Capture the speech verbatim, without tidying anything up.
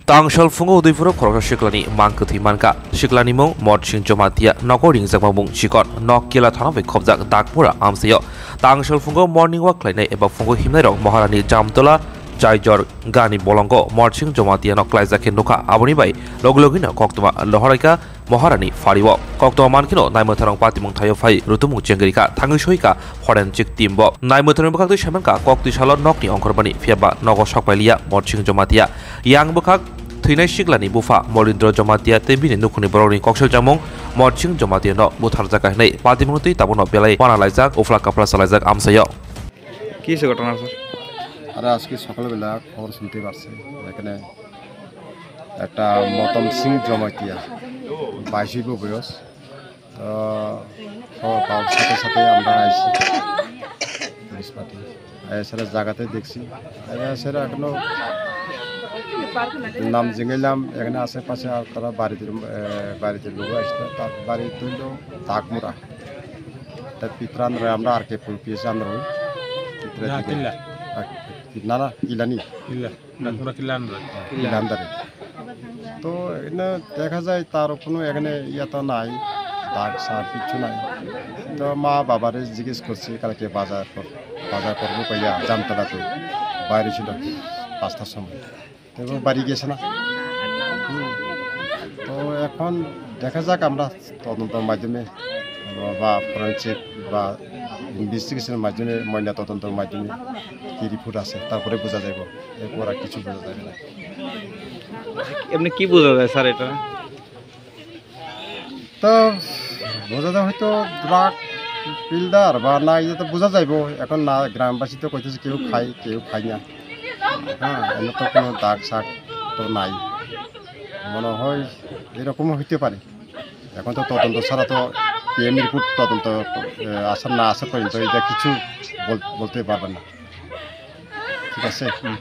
Tangsal phungo Udaipuro khoroksa siklani mang kwthwi mankha. Siklani mung Morsing Jamatia, nogo ringjakma mung chikon, nok Kela thana bai khobjak Dakmura amsaio. Tangsal phungo morning walk khlainai eba phungo himnairok Maharani Jamtola Jaijor gani bolongo Morsing Jamatia no klaijak khe nukha. Aboni bai logi logino koktwma lohoraikha Maharani phario. Koktwma mankheno naimwtharong patimung thaio phai rutumung chengrikha, thangwi soikha forensic team bo. Naimwtharni bwkhaktwi saimankha koktwi salo nokni ongkhormani, phiyaba nogo sokpailiya Morsing Jamatia. Yang bwkhak thwinai siklani bupha Molindro Jamatia tei bini nukhungni borokni kokseljamung Morsing Jamatia no butharjakha hwnwi patimungni twi tabukno belai wana laijak, uphla kaphla salaijak amsaio. কি হয়েছে ঘটনা, স্যার? আরে, আজকে সকালবেলা খবর শুনতে পারছি, এখানে একটা মতন সিং জমাতিয়া, বাইশ বয়স। তো খবর পাওয়ার সাথে সাথে আমরা আইছি পুলিশ পার্টি। এছাড়া জায়গাতে দেখছি, এছাড়া এখনো নাম জিঙাইলাম, এখানে আশেপাশে আর তারা বাড়িতে, এ, বাড়িতে লোক আসছে, তার বাড়ি হইল তাকমুরা। তার পিতরান রয় আমরা আর কে পুল পিএস আন্দ্র হই। পিতরা না, দিকে। কিল্লা। আ, না, না, ইলানি। কিল্লা। না, পুরা কিল্লা আন্দ্র। কিল্লা আন্দ্র। তো এখানে দেখা যায় তার কোনো এখানে ইয়া তো নাই, দাগ সার কিচ্ছু নাই। তো মা বাবারে জিজ্ঞেস করছি কালকে বাজার কর-, বাজার করবো কইয়া জামতলাতে বাইরে ছিল পাঁচটার সময়। তো এবার বাড়ি গেছে না। হুম। তো এখন দেখা যাক আমরা তদন্তর মাধ্যমে বা ফরেন্সিক বা ইনভেস্টিগেশনের মাধ্যমে, ময়না তদন্তর মাধ্যমে কি রিপোর্ট আছে তারপরে বোঝা যাইব, এরপর আর কিছু বোঝা যাবে না। এমনি কি বোঝা যায় স্যার এটা? তো বোঝা যায় হয়তো ড্রাগ পিলদার বা না, এটা তো বোঝা যাইব। এখন না, গ্রামবাসী তো কইতেছে কেউ খায়, কেউ খায় না। হ্যাঁ, এমনি তো কোনো দাগ সাগ তো নাই, মনে হয় এরকমও হইতে পারে। এখন তো তদন্ত ছাড়া তো পিএম রিপোর্ট তদন্ত, এ, আসার না আসা পর্যন্ত এটা কিছু বল-, বলতে পারবেন না। ঠিক আছে? হুম।